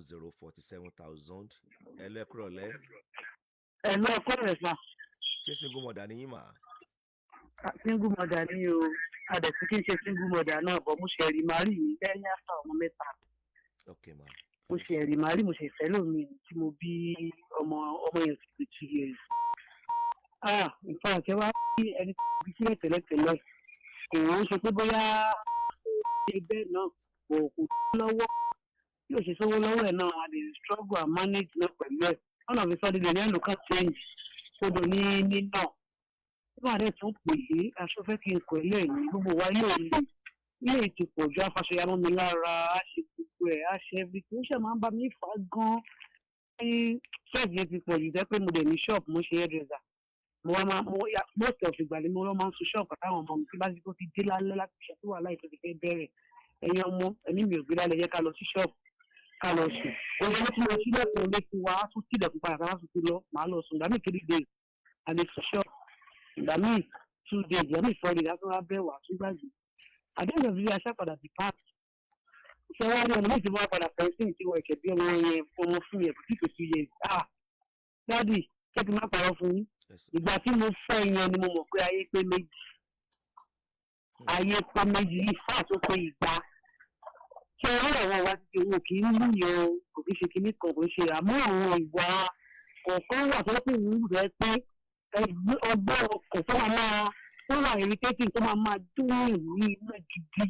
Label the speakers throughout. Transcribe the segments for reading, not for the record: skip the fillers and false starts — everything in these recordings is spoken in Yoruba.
Speaker 1: 070 47,000. Ẹ kúrọ̀lẹ́.
Speaker 2: Ẹ̀lú ọkọ rẹ̀ sà.
Speaker 1: Ṣé single mother ni yín mà?
Speaker 2: Single mother ni o, adẹ̀sí kí n ṣe single mother náà bọ̀. Mo ṣe remarry mi lẹ́yìn after ọmọ mẹ́ta.
Speaker 1: Ok ma.
Speaker 2: Mo ṣe remarry, mo ṣe fẹ́ lómi tí mo bí ọmọ. Ọmọ yẹn ti pé 2 years. Ah, nǹkan àti wá sí ẹni tó bí sílẹ̀ tẹ́lẹ̀tẹ́lẹ̀, kò ń ṣe pé bóyá ṣe bẹ́ẹ̀ náà, kò lọ́wọ́ yóò ṣe sówó lọ́wọ́ ẹ̀ náà. A lè struggle and manage náà pẹ̀lú ẹ̀. All of a sudden, the yẹn ló kàn change kódò ní nínà. Nígbà rẹ̀ tún pè é, aṣọ fẹ́ kí n kọ̀ ẹ́ lẹ́yìn, gbogbo wa yóò lè ilé ti pọ̀ ju afàṣọyàmọ́ mi lára. Á ṣe gbogbo ẹ̀, á ṣe everything. Ó ṣe máa ń bá mi fà á gan-an ní stress yẹn ti pọ̀ jù, jẹ́ pé mo dẹ̀ ní shop, mo ṣe hairdresser. Mo wá máa mo ya most of ìgbà ni mo lọ máa ń sun shop àtàwọn ọmọ mi. Tí bá ti tó ti dé lálẹ́ láti ṣe tó wà láì tó ti fẹ́ bẹ̀rẹ̀, ẹ̀yin ọmọ, ẹ̀mí mi ò gbé lálẹ́, yẹ ká lọ sí shop, ká lọ sùn. Oye ló tún lọ sílẹ̀kùn ilé fún wa, á tún sílẹ̀kùn padà, ká tún ti lọ, màá lọ sùn. Ìgbà míì 3 days a lè sùn shop, ìgbà míì 2 days, ìgbà míì 4 days, á tún wá bẹ̀ wá tún gbàgbé. Àdéhùn ìbílẹ̀ aṣápadà ti park ṣé wàá rí ọ̀nà méjì wọ́n padà fẹ́ǹsì tí wọ́n ẹ̀ṣẹ̀ bí ọmọ yẹn, ọmọ fún yẹn kò tí kò 2 years. Ah, daddy, ṣé kí n má parọ́ fún yín?
Speaker 1: Yes, sir.
Speaker 2: Ìgbà tí mo fẹ́ yẹn ni mo mọ̀ pé ayé pé méjì, ayé pé méjì, ifá tó pé ìgbà. Ṣé orí àwọn ìwà títí owó kì í mú yàn o, kò kí ṣe kinní kan, kò ṣe, àmọ́ àwọn ìwà kọ̀ọ̀kan wà tó kù ń rẹ̀ pé ọgbọ́n ọkọ̀ tó máa tó wà irritating, tó máa dún ní inú gidi,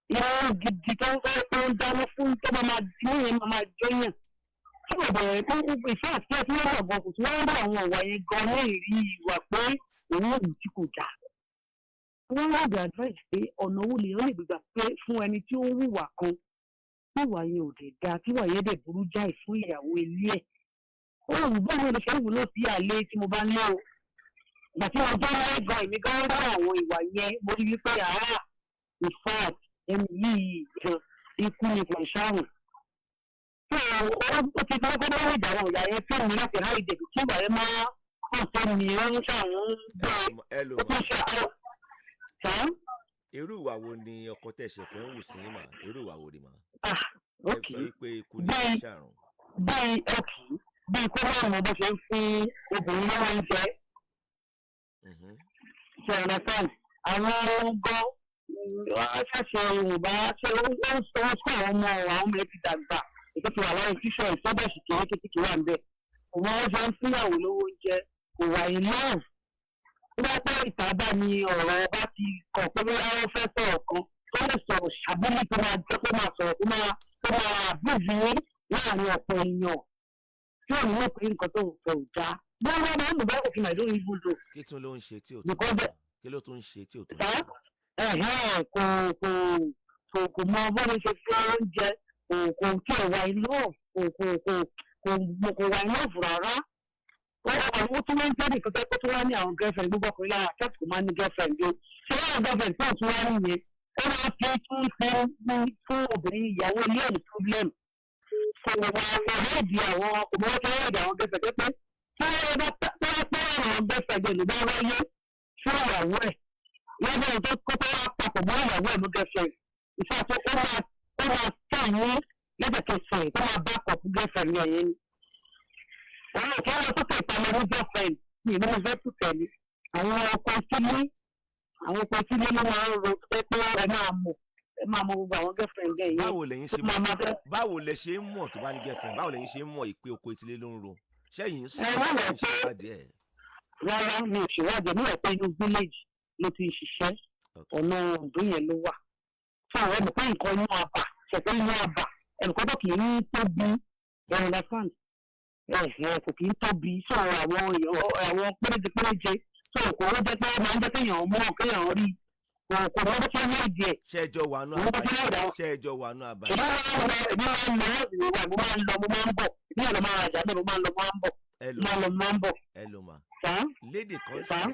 Speaker 2: inú gidi, tó ń fẹ́, tó ń dáná fún, tó máa dún yẹn, máa jọyàn tí kò bẹ̀rẹ̀ tó ìfẹ́ àti ẹ̀ tí wọ́n wà gan, kò tí wọ́n bá àwọn ìwà yẹn gan ní ìrí ìwà pé òun ò tí kò dáa. Wọ́n wá the advice pé ọ̀nà wo lèèyàn lè gbégbà pé fún ẹni tí ó ń hùwà kan tí ìwà yẹn ò dẹ̀ dáa, tí ìwà yẹn dẹ̀ burú jáì fún ìyàwó ilé ẹ̀. Ó wù báwo ló ṣe ń wù náà sí àlè tí mo bá ní o. Ìgbà tí wọ́n bá wá gan, èmi gan bá àwọn ìwà yẹn, mo rí wípé, ah, in fact, ẹni yìí gan ikú ni, kò ṣàrùn. Tó ó ti fẹ́ kó bá ìjà àwọn ìyá yẹn fún mi láti ráyè dèbò kí ìwà yẹn máa hàn sí mi, ó ń ṣàwọn gbé
Speaker 1: Ẹ lò
Speaker 2: ó
Speaker 1: mà.
Speaker 2: Tún ṣe àwọn ṣá.
Speaker 1: Irú ìwà wo ni ọkọ tẹ̀ ṣe fẹ́ ń wù sí mà? Irú ìwà wo ni mà?
Speaker 2: Ah.
Speaker 1: Ẹ
Speaker 2: Ok.
Speaker 1: sọ wípé ikú ni ṣàrùn.
Speaker 2: Bíi, ok, bíi kó má mọ bó ṣe ń fún obìnrin lọ́wọ́ oúnjẹ. Ṣe understand? Àwọn gan wọ́n ṣẹ̀ṣẹ̀ yorùbá ṣe ó ń sọ fún àwọn ọmọ ẹ ti dàgbà, ètò ti wà láyé tíṣọ ìsọdọ̀sì kéré kékeré wà níbẹ̀. Kò mọ wọ́n ṣe ń fúnyàwó lówó oúnjẹ, kò wà in love. Tó bá pẹ́ ìta bá ní ọ̀rọ̀ bá ti kàn pé bóyá wọ́n fẹ́ sọ̀rọ̀ kan, tó lè sọ̀rọ̀ ṣàbílì, tó máa jẹ́ kó máa sọ̀rọ̀, tó máa abuse yín láàrin ọ̀pọ̀ èèyàn, tí ò ní mọ̀ pé nǹkan tó ń sọ ò dáa. Bí wọ́n bá ń bá òfin, I don't even know.
Speaker 1: Kí tún ló ń ṣe tí ò tún Kí ló tún ń ṣe tí ò tún
Speaker 2: Ṣá ẹ̀hẹ́n, kò mọ bó ṣe fẹ́ oúnjẹ, kò tí ò wà in love, kò wà in love rárá. Ó tún wá ń jẹ́ nìkan tó tún wá ní àwọn girlfriend. Gbogbo ọkùnrin lára àkẹ́tù kò máa ní girlfriend o. Ṣé wọ́n girlfriend tó tún wá nìyẹn, ó máa fi tún fi fún obìnrin ìyàwó ilé ẹ̀ ní problem. Kò wá kò hide àwọn, kò mọ́ tó hide àwọn girlfriend, pé tí wọ́n bá pẹ́ àwọn girlfriend ẹ̀ ló bá wáyé fún ìyàwó ẹ̀ lọ́dọ̀ tó kó tó wá papọ̀ mọ́ ìyàwó ẹ̀ mú girlfriend ìfẹ́ tó ó máa tẹ̀ ní lẹ́sẹ̀kẹsẹ̀, tó máa back up girlfriend yẹn ni. Àwọn ìfẹ́ wọn sókè ìpamọ́ ní girlfriend ní ìlú mo fẹ́ tù tẹ̀lé. Àwọn ọkọ sílé ló máa ń ro pé ẹ máa mọ̀ gbogbo àwọn girlfriend yẹn.
Speaker 1: Báwo lẹ̀yin ṣe
Speaker 2: tó máa máa fẹ́.
Speaker 1: Báwo lẹ ṣe ń mọ̀ tó bá ní girlfriend? Báwo lẹ̀yin ṣe ń mọ̀ ìpè oko etílé ló ń ro? Ṣẹ́yìn ń sùn
Speaker 2: Ẹ wá wọ̀
Speaker 1: ń ṣèwádìí ẹ̀?
Speaker 2: Rárá, mi ò ṣèwádìí. Mi ò pé inú village ló ti ń ṣiṣẹ́. Ọ̀nà Oǹdó yẹn ló wà fún àwọn ọmọ pé nǹkan inú àbà ṣẹ̀fẹ̀, inú àbà ẹnìkan tó kì í tóbi, ẹ understand? Ẹ kò kì í tóbi. So àwọn èèyàn, àwọn péréje péréje, so kò ó jẹ́ pé ó máa ń jẹ́ kéèyàn mọ̀, kéèyàn rí, kò mọ bó ṣe ń hide ẹ̀.
Speaker 1: Ṣé ẹjọ́ wà nù
Speaker 2: Mo
Speaker 1: àbá
Speaker 2: bá fẹ́
Speaker 1: yìí?
Speaker 2: rà.
Speaker 1: Ṣé ẹjọ́ wà nù àbá yìí?
Speaker 2: Èmi máa ń lọ láti ìwà, mo máa ń lọ, mo máa ń bọ̀ ní ọ̀nà, máa rajà bẹ́ẹ̀, mo máa ń lọ, mo máa ń bọ̀.
Speaker 1: Ẹ lò
Speaker 2: Mo máa ń lọ, mo máa ń bọ̀.
Speaker 1: Ẹ lò mà.
Speaker 2: Ṣá.
Speaker 1: Lédè kan
Speaker 2: Sá.
Speaker 1: sí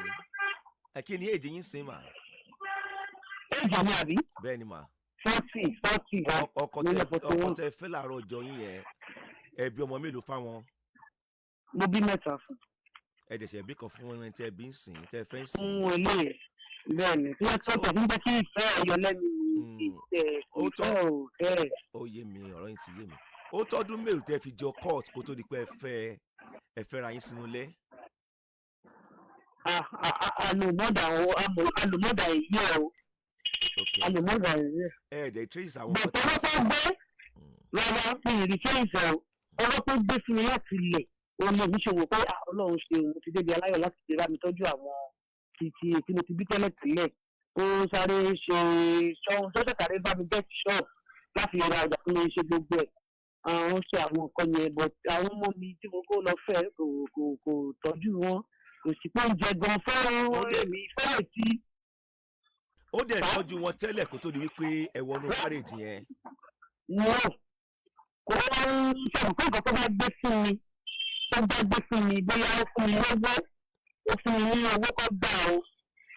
Speaker 1: ẹ, kí ni èjì yín sìn mà?
Speaker 2: Èjì mi àbí?
Speaker 1: Bẹ́ẹ̀ ni mà.
Speaker 2: 40, 40.
Speaker 1: Ọkọ
Speaker 2: Mo
Speaker 1: tẹ
Speaker 2: lọ 41.
Speaker 1: Ọkọ tẹ fẹ́ làárọ̀ ọjọ́ yín yẹn, ẹ bí ọmọ mélòó fáwọn?
Speaker 2: Mo bí mẹ́ta fún.
Speaker 1: Ẹ dẹ̀sẹ̀ bí kan fún ẹni tẹ bí ń sìn, tẹ fẹ́ ń sìn?
Speaker 2: Fún eléyìí, bẹ́ẹ̀ ni, tí wọ́n tọ́ tọ̀ fún jẹ́ kí ìfẹ́ ẹ̀yọ lẹ́nu mi.
Speaker 1: Ó tọ́.
Speaker 2: Ìfẹ́ ò fẹ́.
Speaker 1: Ó yé mi, ọ̀rọ̀ yín ti yé mi. Ó tọ́dún mélòó tẹ́ fi jọ court kó tó di pé ẹ fẹ́ra yín sínú ilé?
Speaker 2: Àlòmọ́dà o, àlòmọ́dà èyí ẹ̀ o. Àlòmọ́dà èyí ẹ̀.
Speaker 1: Ẹ ẹ̀ dẹ̀ trace àwọn
Speaker 2: Bẹ̀tẹ̀ ọlọ́pàá gbé rárá, mi ì rí trace ẹ̀ o. Ọlọ́pàá gbé sí mi láti ilẹ̀ òun ni èmi ṣe wò pé, ah, Ọlọ́run ṣe, òun ti débi aláyọ̀ láti lè bá mi tọ́jú àwọn títí tí mo ti bí tẹ́lẹ̀ tẹ́lẹ̀. Ó sáré ṣe ṣọ́ọ̀ṣọ́, sáré bá mi get shop láti ra ọjà fún mi, ṣe gbogbo ẹ̀, àwọn ṣe àwọn nǹkan yẹn. But àwọn ọmọ mi tí mo kó lọ fẹ́, kò tọ́jú wọn, kò sí pé oúnjẹ gan fẹ́ràn èmi fẹ́rẹ̀ tí.
Speaker 1: Ó dẹ̀ tọ́jú wọn tẹ́lẹ̀ kó tó di wípé ẹ wọnú marriage yẹn?
Speaker 2: No, kò ń sọ̀rọ̀ pé nǹkan tó bá gbé fún mi, tó bá gbé fún mi, bóyá ó fún mi lọ́wọ́, ó fún mi ní owó kọ́ gbà ó,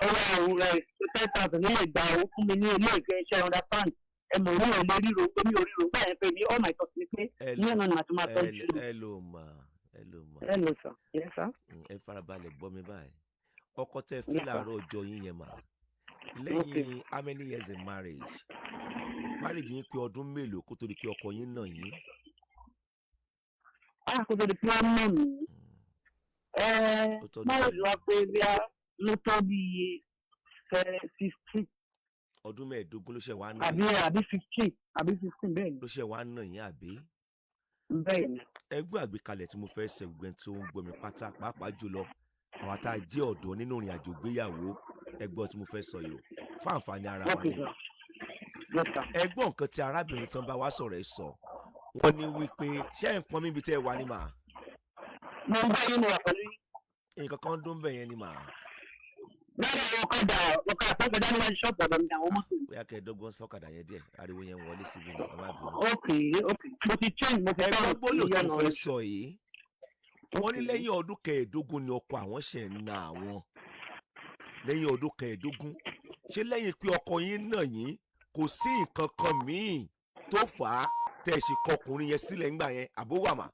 Speaker 2: ọwọ́ àwọn rẹ̀ 10,000 nílẹ̀ gbà ó fún mi ní ilé ìfẹ́ iṣẹ́, understand? Ẹ mọ̀ ní ọ̀lẹ́ ríro pé mi ò ríro báyẹn pé ní all my thoughts ni pé ní ọ̀nà ni màá tún máa tọ́jú.
Speaker 1: Hello ma, hello ma.
Speaker 2: Hello sir, yes sir.
Speaker 1: Ẹ farabalẹ̀ gbọ́ mi báyìí. Ọkọ tẹ́ fẹ́ láàárọ̀ ọjọ́ yín yẹn mà, lẹ́yìn how many years in marriage, marriage yín pé ọdún mélòó kó tó di pé ọkọ yín nà yín?
Speaker 2: Ah, kó tó di pé wọ́n nà mí, marriage wa pé bí a ló tọ́ bí 15.
Speaker 1: Ọdún 15 ló ṣe wá nà
Speaker 2: Àbí
Speaker 1: yín?
Speaker 2: Àbí 15, àbí 15, bẹ́ẹ̀ ni.
Speaker 1: Ló ṣe wá nà yín, àbí?
Speaker 2: Bẹ́ẹ̀ ni.
Speaker 1: Ẹgbẹ́ àgbékalẹ̀ tí mo fẹ́ ṣe, gbogbo ẹni tó ń gbọ́ mi pátá, pàápàá jùlọ àwọn tá a jẹ́ ọ̀dọ́ nínú ìrìn àjò ìgbéyàwó, ẹgbọ́n tí mo fẹ́ sọ yìí o, fún àǹfààní ara wa ni. Ẹgbọ́n nǹkan tí arábìnrin tán bá wá sọ̀rọ̀ ẹ̀ sọ, wọ́n ní wípé, ṣé ẹ̀ ń pọn mi ibi tẹ́ ẹ wà ní mà?
Speaker 2: Mo ń bá yín, mo wà pẹ̀lú yín.
Speaker 1: Nǹkan kan dún bẹ̀ yẹn ni mà.
Speaker 2: Lára àwọn ọ̀kadà, ọ̀kadà tó kọjá níwájú ṣọ́ọ̀bù ọ̀dọ̀ mi, àwọn mọ́tò.
Speaker 1: Bóyá kẹ́ ẹ dọ́gbọ́n sọ́kadà yẹn díẹ̀, ariwo yẹn wọlé síbi ni, ẹ má bínú.
Speaker 2: Ok, mo ti change, mo ti
Speaker 1: Ẹgbọ́n gbọ́dọ̀ tí mo fẹ́ sọ yìí, wọ́n ní lẹ́yìn ọdún 15 ni ọkọ àwọn ṣe ń na àwọn. Lẹ́yìn ọdún 15, ṣé lẹ́yìn pé ọkọ yín nà yín, kò sí nǹkan kan míì tó fà á tẹ̀ ṣe kọkùnrin yẹn sílẹ̀ ńgbà yẹn, àbó wà mà?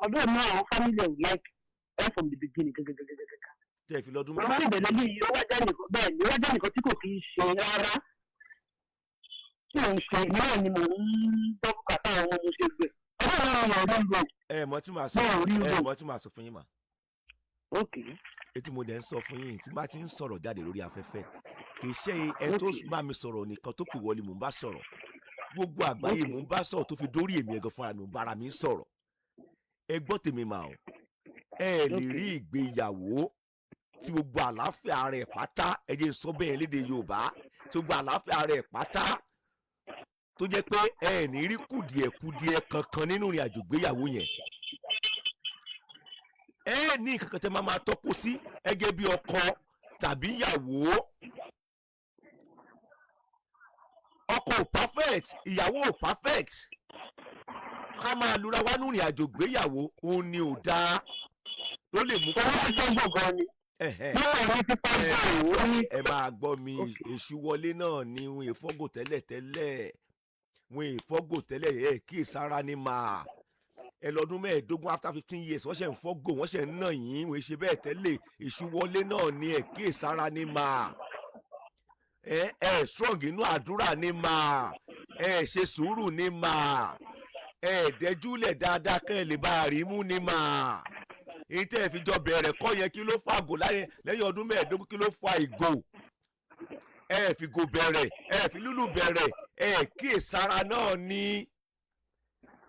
Speaker 2: Ọdún náà, àwọn family ẹ̀ like right from the beginning gẹ́gẹ́gẹ́gẹ́gẹ́.
Speaker 1: Tẹ̀ fi lọ́dún.
Speaker 2: Bàbá ìbẹ̀rẹ̀ ní iye, ó wá jẹ́ nìkan, bẹ́ẹ̀ ni, ó wá jẹ́ nìkan tí kò kí ń ṣe rárá. Tí ò ń ṣe náà ni mò ń gbọ́ bùkátà àwọn ọmọ ṣe gbẹ. Ọdún náà ni ọ̀rọ̀ ń lọ.
Speaker 1: Ẹ mọ̀ tí màá sọ, ẹ mọ̀ tí màá sọ fún yín mà.
Speaker 2: Ok.
Speaker 1: Etí mo dẹ̀ ń sọ fún yín, tí bá ti ń sọ̀rọ̀ jáde lórí afẹ́fẹ́, kì í ṣe ẹ tó bá mi sọ̀rọ̀ nìkan tó pè wọlé mò ń bá sọ̀rọ̀. Gbogbo àgbáyé mò ń bá sọ̀rọ̀, tó fi dórí èmi ẹ̀gàn fúnra mi mò ń bára mi sọ̀rọ̀. Ẹ gbọ́ tèmi mà o, ẹ lè rí ìgbéyàwó tí gbogbo àlàáfíà rẹ̀ pátá, ẹ jẹ́ n sọ bẹ́ẹ̀ lédè Yorùbá, tí gbogbo àlàáfíà rẹ̀ pátá, tó jẹ́ pé ẹ ní rí kùdìẹ̀kudiẹ kankan nínú ìrìn àjò ìgbéyàwó yẹn. Ẹ ní nǹkan kan tẹ́ máa máa tọ́kọ sí gẹ́gẹ́ bí ọkọ tàbí ìyàwó. Ọkọ ò perfect, ìyàwó ò perfect. Ká máa lura wá nínú ìrìn àjò ìgbéyàwó, òun ni ò dáa, ló lè mú.
Speaker 2: Owó tó ń bọ̀ gan ni.
Speaker 1: Ẹ máa gbọ́ mi, èṣù wọlé náà ni. Wọn èfọ́gò tẹ́lẹ̀ tẹ́lẹ̀, wọn èfọ́gò tẹ́lẹ̀. Ẹ kíyèsára ni mà. Ẹ lọ́dún 15, after 15 years, wọ́n ṣe ń fọ́gò, wọ́n ṣe ń nà yín. Wọ́n ṣe bẹ́ẹ̀ tẹ́lẹ̀. Èṣù wọlé náà ni. Ẹ kíyèsára ni mà. Ẹ strong inú àdúrà ni mà. Ẹ ṣe sùúrù ni mà. Ẹ dẹjúlẹ̀ dáadáa kẹ́ ẹ lè bá a rí mú ni mà. Èyí tẹ́ ẹ fi jọ bẹ̀rẹ̀ kọ́ yẹn, kí ló fa àgò láyé lẹ́yìn ọdún 15? Kí ló fa ìgò? Ẹ fi gò bẹ̀rẹ̀, ẹ fi lúlù bẹ̀rẹ̀. Ẹ kíyèsára náà ni.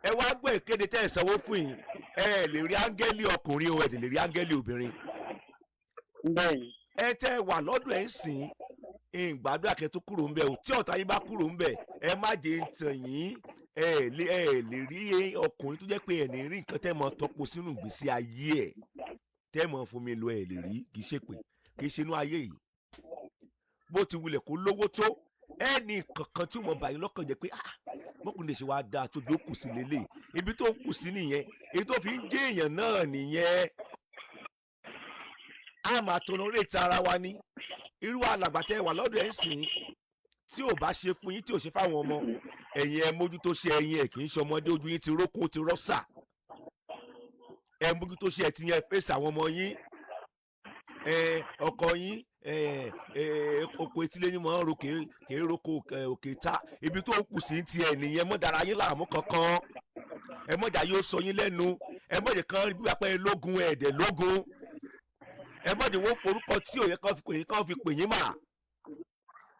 Speaker 1: Ẹ wá gbọ́ ìkéde tẹ́ ẹ sanwó fún yìí, ẹ lè rí áńgẹ́lì ọkùnrin o, ẹ lè rí áńgẹ́lì obìnrin. Ẹ tẹ́ ẹ wà lọ́dọ̀ ẹ̀ ń sìn ìgbàdúrà kẹ́ tó kúrò ńbẹ̀ o. Tí ọ̀tá yín bá kúrò ńbẹ̀, ẹ má jẹ́ ń tàn yín, ẹ lè rí ọkùnrin tó jẹ́ pé ẹ ní rí nǹkan tẹ́ mọ tọpo sínú ìgbésí ayé ẹ̀, tẹ́ mọ fún mi lọ. Ẹ lè rí, kì í ṣe pé kì í ṣe inú ayé yìí. Bó ti wulẹ̀ kó lówó tó, ẹ ní kankan tí mo bà yín lọ́kàn jẹ́ pé, ah, mọ́kùnrin lè ṣe wá dáa tó bí ó kù sí lélẹ̀. Ibi tó ń kù sí nìyẹn, èyí tó fi ń jẹ́ èèyàn náà nìyẹn. A máa tolerate ara wa ní irú alàgbà tẹ́ wà lọ́dọ̀ ẹ̀ ń sìn, tí ò bá ṣe fún yín, tí ò ṣe fáwọn ọmọ ẹ̀yin, ẹ mójútó ṣe ẹ̀yin. Ẹ̀ kì í ṣọmọdé, ojú yín ti rókun, ti rọ́ṣà. Ẹ mójútó ṣe ẹ ti yẹn, fèsì àwọn ọmọ yín, ẹ ọkọ yín. Oko etílé ni mò ń ro, kèé roko òkè ta. Ibi tó ń kù sí tiẹ̀ nìyẹn. Mọ́ dára yín láàmú kankan, ẹ mọ̀jà yóò sọ yín lẹ́nu. Ẹ mọ̀jẹ̀ kan bí wàá pẹ́ lógun ẹ̀ẹ́dẹ̀ lógun. Ẹ mọ̀jẹ̀ wọ́n forúkọ tí òye kan fi pè yín, kan fi pè yín mà.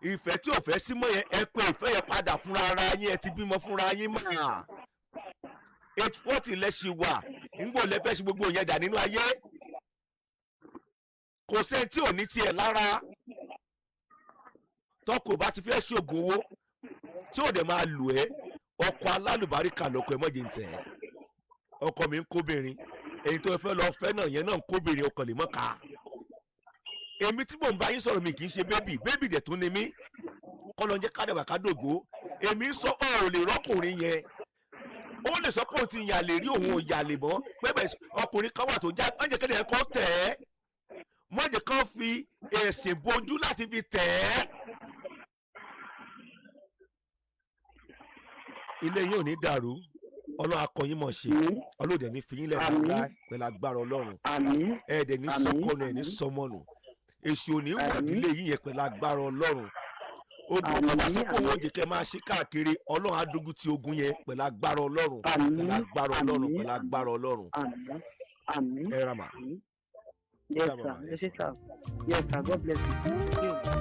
Speaker 1: Ìfẹ́ tí ò fẹ́ sí mọ́ yẹn, ẹ pé ìfẹ́ yẹn padà fúnra ara yín. Ẹ ti bímọ fúnra yín mà. Age 40 lẹ ṣì wà. Ńgbò lẹ fẹ́ ṣe gbogbo yẹn dà nínú ayé? Kò sẹ́ni tí ò ní tiẹ̀ lára. Tọkọ bá ti fẹ́ ṣoògùn owó tí ò dẹ̀ máa lù ẹ́, ọkọ alálùbáríkà lọkọ ẹ. Mọ̀jẹ̀ ń tẹ̀ ẹ́. Ọkọ mi ń kóbìnrin, èyí tó fẹ́ lọ fẹ́ náà yẹn náà ń kóbìnrin, ọkàn lè mọ́ ká. Èmi tí mò ń bá yín sọ̀rọ̀, mi kì í ṣe baby. Baby dẹ̀ tún ni mí. Kọ́ ló ń jẹ́ kádàbà kádògbò. Èmi sọ ọ́ ò lè rọ́kùnrin yẹn. Ó lè sọ pé òun ti yàlè rí, òun ò yàlè mọ́. Pẹ́pẹ́ ọkùnrin kan wà tó já mọ̀jẹ̀ kẹ́lẹ́ ẹ̀kọ́ tẹ̀ ẹ́, mọ̀jẹ̀ kan fi ẹ̀sìn bojú láti fi tẹ̀ ẹ́. Ilé yín ò ní dàrú. Ọlọ́run akọyin mọ̀ ṣe. Ọlọ́run dẹ̀ ní fi yín lẹ́nu láì pẹ̀lú agbára Ọlọ́run.
Speaker 2: Àmín.
Speaker 1: Ẹ̀ dẹ̀ ní
Speaker 2: Àmín.
Speaker 1: sọkọnù, ẹ̀ ní sọmọnù. Èṣù ò ní wọ̀
Speaker 2: Àmín.
Speaker 1: nílé yín yẹn pẹ̀lú agbára Ọlọ́run. Ogun
Speaker 2: Àmín.
Speaker 1: kan bá sọ pé òun ò
Speaker 2: Àmín.
Speaker 1: jẹ́ kẹ́ máa ṣe káàkiri, Ọlọ́run á dógun ti ogun yẹn pẹ̀lú agbára Ọlọ́run,
Speaker 2: Àmín.
Speaker 1: pẹ̀lú agbára Ọlọ́run,
Speaker 2: Àmín.
Speaker 1: pẹ̀lú agbára Ọlọ́run.
Speaker 2: Àmín, àmín.
Speaker 1: Ẹ ra mà.
Speaker 2: Àmín. Yes
Speaker 1: Dàbọ̀
Speaker 2: sir.
Speaker 1: mà.
Speaker 2: Yes sir, yes sir. God bless you. Thank you.